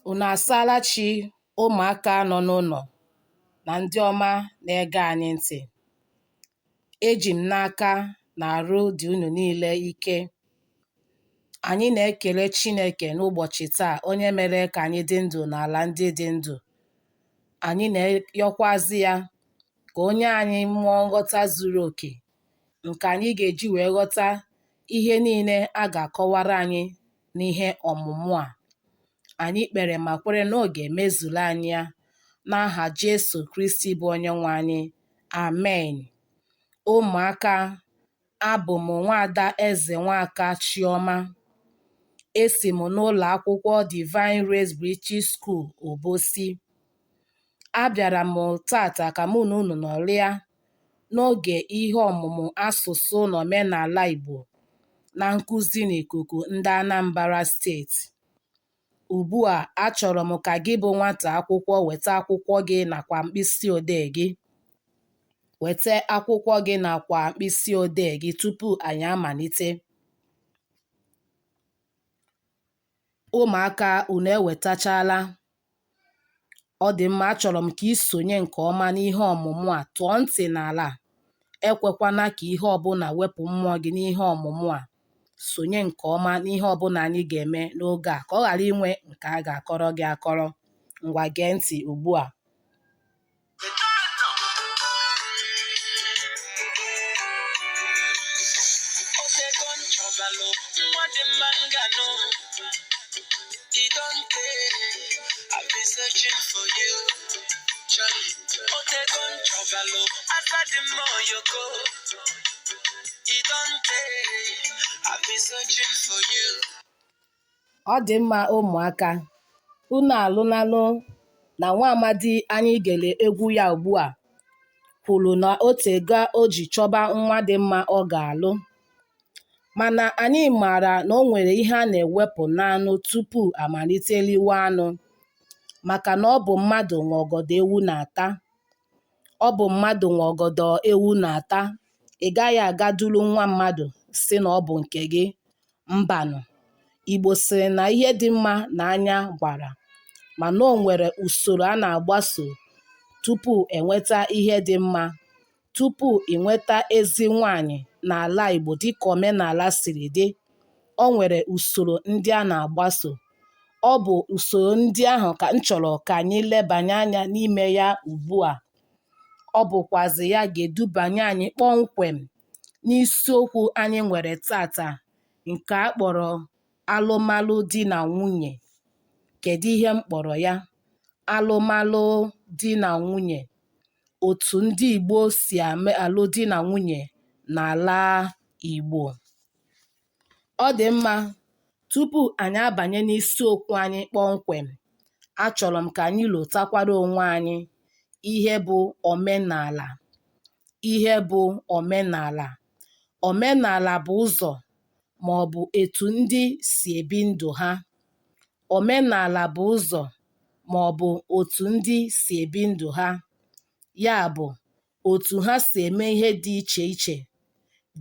Unu asaala chi ụmụaka nọ n'ụlọ na ndị ọma na-ege anyị ntị. Eji m n'aka na arụ dị unu niile ike. Anyị na-ekele Chineke n'ụbọchị taa onye mere ka anyị dị ndụ n'ala ndị dị ndụ. Anyị na-ayọkwazị ya ka o nye anyị mmụọ nghọta zuru oke nke anyị ga-eji wee ghọta ihe niile a ga-akọwara anyị n'ihe ọmụmụ a. Anyị kpere ma kwere na ọ ga-emezuru anyị ya n'aha Jesu Kristi bụ Onyenwe anyị. Amen. Ụmụaka, abụ m Nwaada Ezenwaka Chiọma. Esi m n'ụlọ akwụkwọ Divine Race British School, Obosi. Abịara m tata ka mụ na unu nọrịa n'oge ihe ọmụmụ asụsụ na omenala Igbo na nkụzi n'ikuku ndị Anambra Steeti. Ugbu a, achọrọ m ka gị bụ nwata akwụkwọ weta akwụkwọ gị nakwa mkpịsị odee gị. Weta akwụkwọ gị nakwa mkpịsị odee gị tupu anyị amalite. Ụmụaka, unu ewetachala? Ọ dị mma, achọrọ m ka ị sonye nke ọma n'ihe ọmụmụ a. Tọọ ntị n'ala. Ekwekwana ka ihe ọbụla wepụ mmụọ gị n'ihe ọmụmụ a. Sonye nke ọma n'ihe ọbụla anyị ga-eme n'oge a ka ọ ghara inwe nke a ga-akọrọ gị akọrọ. Ngwa gee ntị ugbu a. Otego m chọbalụ nwa dị mma m ga-anụ. E don tey, I've been searching for you. Otego m chọbalụ asa dị mma oyoko. E don tey, I've been searching for you. Ọ dị mma ụmụaka, unu alụnalụ na nwa amadi anyị gere egwu ya ugbu a kwuru na o tego o ji chọba nwa dị mma ọ ga-alụ. Mana anyị maara na o nwere ihe a na-ewepụ n'anụ tupu amalite liwe anụ, maka na ọ bụ mmadụ nwe ọgọdọ ewu na-ata. Ọ bụ mmadụ nwe ọgọdọ ewu na-ata. Ị gaghị aga duru nwa mmadụ sị na ọ bụ nke gị. Mbanụ. Igbo sịrị na ihe dị mma n'anya gbara, mana o nwere usoro a na-agbaso tupu enweta ihe dị mma. Tupu ị nweta ezi nwaanyị n'ala Igbo dịka omenala siri dị, o nwere usoro ndị a na-agbaso. Ọ bụ usoro ndị ahụ ka m chọrọ ka anyị lebanye anya n'ime ya ugbu a. Ọ bụkwazị ya ga-edubanye anyị kpọmkwem n'isiokwu anyị nwere tata nke a kpọrọ alụmalụ di na nwunye. Kedu ihe m kpọrọ ya? Alụmalụ di na nwunye. Otu ndị Igbo si alụ di na nwunye n'ala Igbo. Ọ dị mma, tupu anyị abanye n'isiokwu anyị kpọmkwem, achọrọ m ka anyị lotakwara onwe anyị ihe bụ omenala. Ihe bụ omenala. Omenala bụ ụzọ ma ọ bụ etu ndị si ebi ndụ ha. Omenala bụ ụzọ ma ọ bụ otu ndị si ebi ndụ ha. Ya bụ, otu ha si eme ihe dị iche iche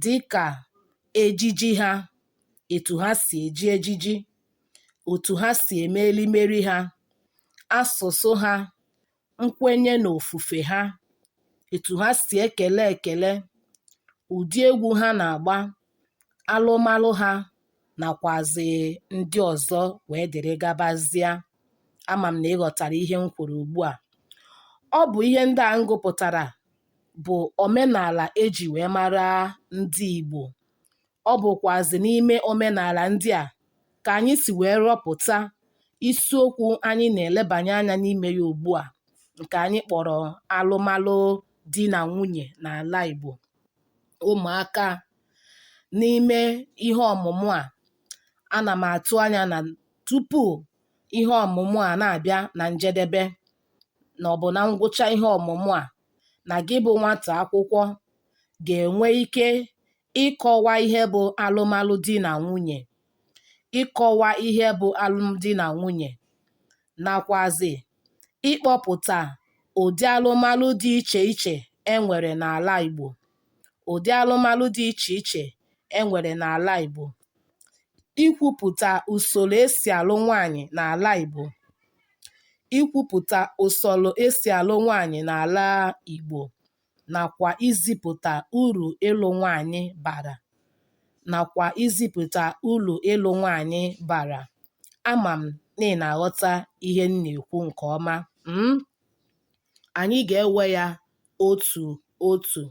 dị ka ejiji ha, etu ha si eji ejiji, otu ha si eme erimeri ha, asụsụ ha, nkwenye na ofufe ha, etu ha si ekele ekele, ụdị egwu ha na-agba, alụmalụ ha nakwazị ndị ọzọ wee dịrị gabazịa. Ama m na ị ghọtara ihe m kwuru ugbu a. Ọ bụ ihe ndị a m gụpụtara bụ omenala e ji wee mara ndị Igbo. Ọ bụkwazị n'ime omenala ndị a ka anyị si wee rọpụta isiokwu anyị na-elebanye anya n'ime ya ugbu a nke anyị kpọrọ alụmalụ di na nwunye n'ala Igbo. Ụmụaka, n'ime ihe ọmụmụ a, ana m atụ anya na tupu ihe ọmụmụ a na-abịa na njedebe na ọ bụ na ngwụcha ihe ọmụmụ a na gị bụ nwata akwụkwọ ga-enwe ike ịkọwa ihe bụ alụmalụ di na nwunye, ịkọwa ihe bụ alụmdi na nwunye, nakwazị ịkpọpụta ụdị alụmalụ dị iche iche e nwere n'ala Igbo. Ụdị alụmalụ dị iche iche e nwere n'ala Igbo. Ikwupụta usoro e si alụ nwaanyị n'ala Igbo. Ikwupụta usoro e si alụ nwaanyị n'ala Igbo nakwa izipụta uru ịlụ nwaanyị bara. Nakwa izipụta uru ịlụ nwaanyị bara. Ama m na ị na-aghọta ihe m na-ekwu nke ọma. Anyị ga-ewe ya otu otu.